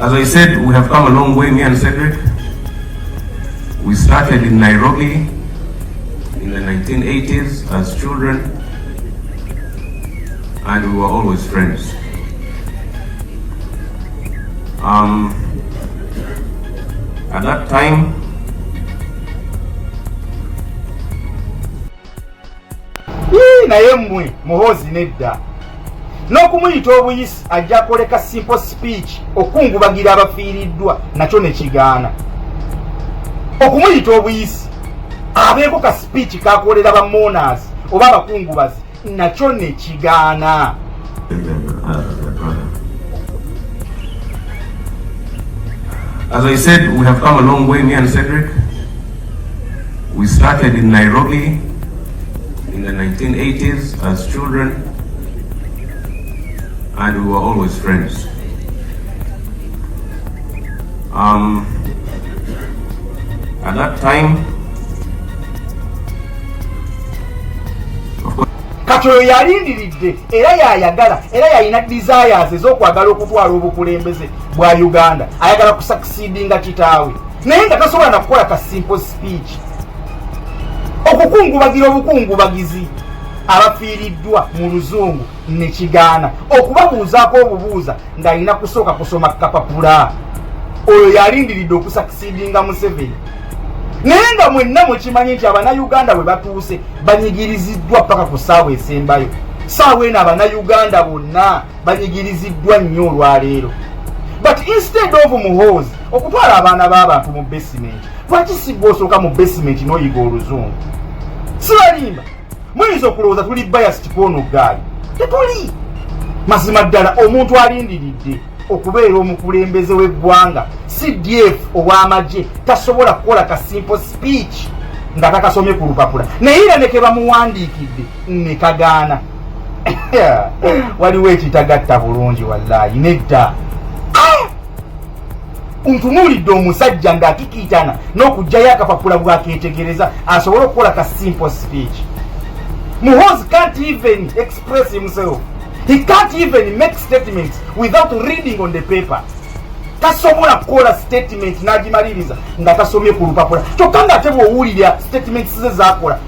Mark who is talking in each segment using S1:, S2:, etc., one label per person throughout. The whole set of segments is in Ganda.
S1: As I said, we have come a long way, me and Cedric. We started in Nairobi in the 1980s as children, and we were always friends. At that time,
S2: Naye mmwe Muhoozi nedda n'okumuyita obuyisi, ajja kwoleka simple speech okungubagira abafiiriddwa, nakyo ne kigaana. Okumuyita obuyisi abeeko ka speech kakolera ba mourners oba abakungubazi, nakyo ne kigaana.
S1: Brother. As I said, we have come a long way, me and Cedric. We started in Nairobi in the 1980s as children, and we were always friends. At that time, of course,
S2: Kati oyo yalindiridde era yayagala era yalina desires ez'okwagala okutwala obukulembeze bwa Uganda, ayagala kusucceedinga kitaawe, naye nga tasobola nakukola ka simple speech okukungubagira obukungubagizi abafiiriddwa mu Luzungu, nekigaana. Okubabuuzaako obubuuza ng'alina kusooka kusoma kapapula. Oyo yalindiridde okusucceedinga Museveni, naye nga mwenna mukimanyi nti Abannayuganda bwe batuuse banyigiriziddwa paka ku ssaawa esembayo. Saawa eno Abannayuganda bonna banyigiriziddwa nnyo olwaleero. But instead of Muhoozi okutwala abaana b'abantu mu basement, lwaki sigwa osooka mu basement n'oyiga Oluzungu? Sibalimba, muyinza okulowooza tuli biased kwono gaali. Tetuli. Mazima ddala, omuntu alindiridde okubeera omukulembeze w'eggwanga, CDF ow'amagye, tasobola kukola ka simple speech nga takasomye ku lupapula, naye era neke bamuwandiikidde ne kagaana. Waliwo ekitagatta bulungi, wallayi nedda. Ntunuulidde omusajja ng'akikiitana n'okugjayo akapapula bw'akeetegereza asobole okukola ka simple speech. Muhoozi can't even express himself. He can't even make statements without reading on the paper. Tasobola kukola statement n'agimaliriza nga tasomye ku lupapula, kyokka ng'ate bw'owulira statements ze zakola,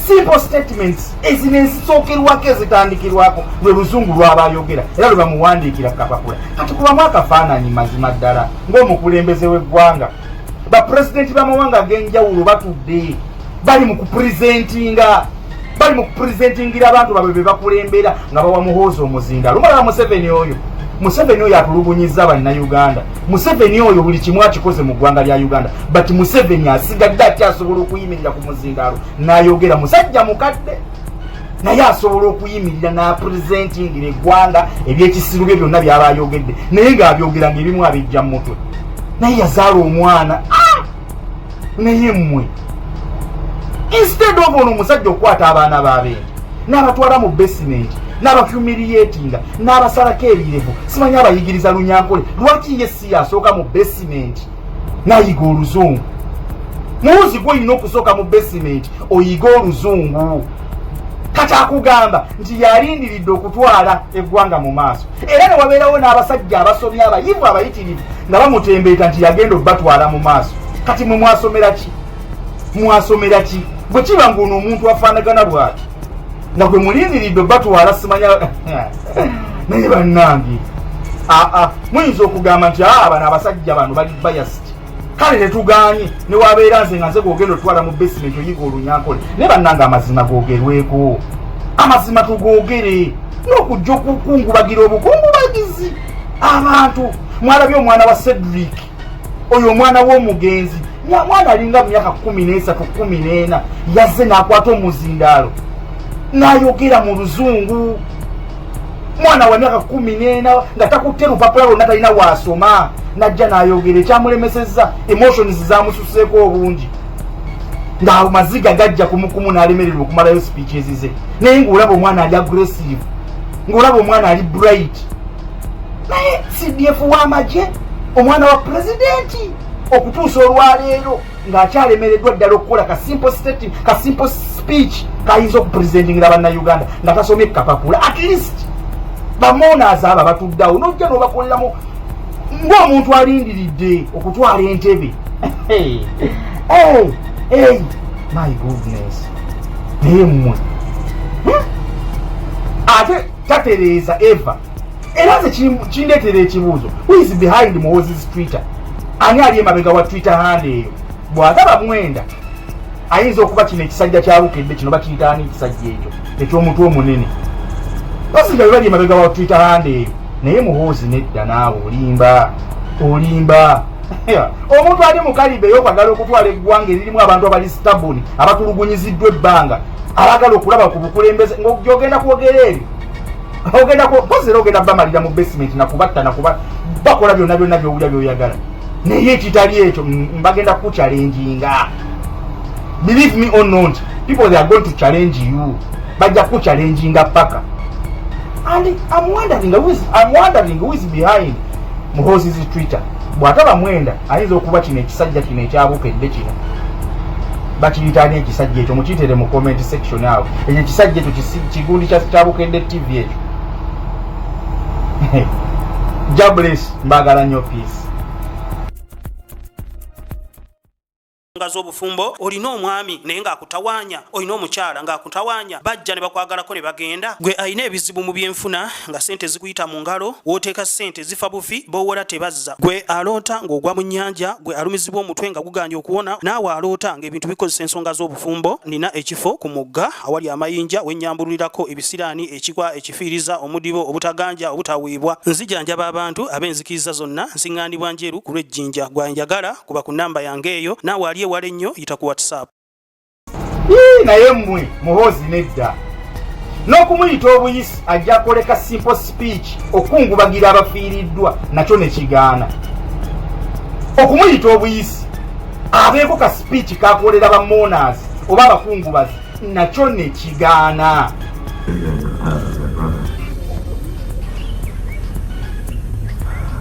S2: simple statements ezino ezisookerwako, ezitandikirwako, lwe Luzungu lwaba ayogera era lwe bamuwandiikira kapapula. Kati kubamu akafaananyi, mazima ddala, ng'omukulembeze w'eggwanga, bapulezidenti b'amawanga ag'enjawulo batudde bali mu kupresentinga, bali mu kupresentingira abantu baabwe be bakulembera, nga bawa Muhoozi omuzinda. Lumala Museveni oyo, Museveni oyo atulugunyiza Bannayuganda, Museveni oyo buli kimu akikoze mu ggwanga lya Uganda, but Museveni asigadde akyasobola okuyimirira ku muzindaalo n'ayogera. Musajja mukadde, naye asobola okuyimirira n'apresentingira eggwanga ebyekisiru bye byonna byaba ayogedde, naye ng'abyogera ng'ebimu abijja mu mutwe, naye yazaala omwana. Ah! Naye mmwe, instead of ono omusajja okukwata abaana b'abendi n'abatwala mu basement n'abahumiliatinga n'abasalako ebirevu, simanyi abayigiriza Lunyankole, lwaki ye si yasooka mu basement n'ayiga Oluzungu? Muwuzi gwolina okusooka mu basement oyiga Oluzungu. Kati akugamba nti yalindiridde okutwala eggwanga mu maaso, era ne wabeerawo n'abasajja abasomye, abayivu, abayitirivu, nga bamutembeeta nti yagenda obatwala mu maaso. Kati mwe mwasomera ki? Mwasomera ki bwe kiba ngaono omuntu afaanagana bw'ati nga gwe mulindiridde obatwala? Simanya, naye bannange, aa, muyinza okugamba nti aa, bano abasajja bano bali biased. Kale tetuganye, newabeera nze nga nze gwogenda otwala mu basement oyiga Olunyankole, naye bannange, amazima googerweko, amazima tugoogere. N'okujja okukungubagira obukungubagizi abantu, mwalabye omwana wa Cedric oyo, omwana w'omugenzi, mwana alinga mu myaka 13, 14, yazze n'akwata omuzindaalo n'ayogera mu Luzungu. Mwana wa myaka 14 nga takutte lupapula lwonna, talina waasoma, najja n'ayogera. Ekyamulemesezza, emotions zamususeeko obungi, ng'amaziga gajja kumukumu n'alemererwa okumalayo speeches ze. Naye ng'olaba omwana ali aggressive, ng'olaba omwana ali bright, naye CDF w'amagye, omwana wa pulezidenti, okutuusa olwaleero ng'akyalemereddwa ddala okukola ka simple statement, ka simple speech kayinza okupresentingira Bannayuganda nga tasomye kapapula. At least bamourners abo batuddeawo, nojja n'obakoleramu. Ng'omuntu alindiridde okutwala entebe. Hey, hey, hey, my goodness, naye mmwe, Ate tatereeza eva. Era nze kindeetera ekibuuzo, who is behind Muhoozi's Twitter? Ani ali emabega wa Twitter handle eyo? Bw'ataba Mwenda, ayinza okuba kino ekisajja kya Bukedde kino, bakiyitaani, ekisajja ekyo eky'omutwe omunene. Basinga bwe bali emabega wa Twitter handle eyo. Naye Muhoozi, nedda naawe, olimba, olimba. Omuntu ali mu kaliba ey'okwagala okutwala eggwanga eririmu abantu abali stubborn, abatulugunyiziddwa ebbanga, abaagala okulaba ku bukulembeze, ng'ogenda kwogera ebyo, ogenda mpozi era ogenda bamalira mu basement, nakubatta, nakuba bakola byonna byonna byowulya byoyagala. Naye ekitali ekyo, bagenda kuchallenginga. Believe me or not, people, they are going to challenge you. Bajja kuchallenginga paka. And I'm wondering who is behind Muhoozi's Twitter. Bw'ataba Mwenda, ayinza okuba kino ekisajja kino ekyabukedde kino, bakiyitaani, ekisajja ekyo, mukitere mu comment section awo. Ekyo ekisajja ekyo kigundi kya Bukedde TV ekyo. Jah bless, mbagala nnyo, peace.
S3: Nga z'obufumbo, olina omwami naye ng'akutawaanya, olina omukyala ng'akutawaanya, bajja ne bakwagalako ne bagenda. Gwe alina ebizibu mu byenfuna, nga sente zikuyita mu ngalo, w'oteeka sente zifa bufi, b'owola tebazza. Gwe aloota ng'ogwa mu nnyanja, gwe alumizibwa omutwe nga guganye okuwona, naawe aloota ng'ebintu bikozesa ensonga z'obufumbo, nina ekifo ku mugga awali amayinja wennyambululirako ebisiraani, ekikwa, ekifiiriza, omudibo, obutaganja, obutaweebwa. Nzijanjaba abantu ab'enzikiriza zonna, nsiŋŋaanibwa Njeru ku lw'Ejjinja. Gwanjagala kuba ku nnamba yange eyo, naawe ali ewala ennyo yita ku WhatsApp.
S2: Ii, naye mmwe, Muhoozi nedda, n'okumuyita obuyisi ajja kwoleka simple speech okungubagira abafiiriddwa, nakyo ne kigaana. Okumuyita obuyisi abeeko ka speech kakolera ba mourners oba abakungubazi, nakyo ne kigaana.
S1: As a brother.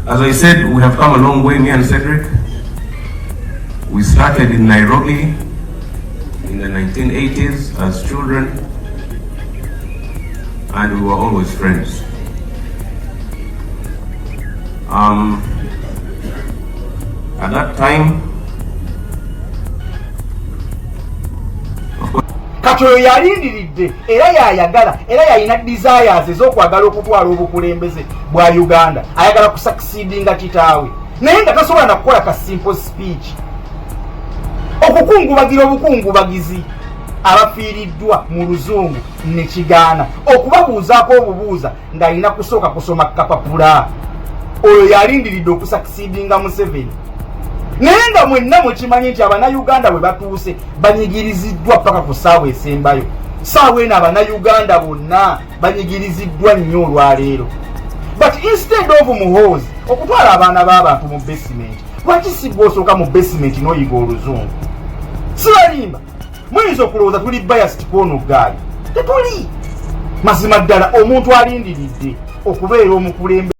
S1: As I said, we have come a long way, me and Cedric. We started in Nairobi in the 1980s as children, and we were always friends. At that time, of course,
S2: Kati oyo yalindiridde era yayagala era yalina desires ez'okwagala okutwala obukulembeze bwa Uganda, ayagala kusucceedinga kitaawe, naye nga tasobola nakukola ka simple speech okukungubagira obukungubagizi abafiiriddwa mu Luzungu, nekigaana. Okubabuuzaako obubuuza ng'alina kusooka kusoma kapapula. Oyo yalindiridde okusucceedinga Museveni, naye nga mwenna mukimanyi nti Abannayuganda bwe batuuse banyigiriziddwa paka ku ssaawa esembayo. Saawa eno Abannayuganda bonna banyigiriziddwa nnyo olwaleero. But instead of Muhoozi okutwala abaana b'abantu mu basement, lwaki si gwe osooka mu basement n'oyiga Oluzungu? Sibalimba, muyinza okulowooza tuli biased kwono gaali. Tetuli. Mazima ddala, omuntu alindiridde okubeera omukulembe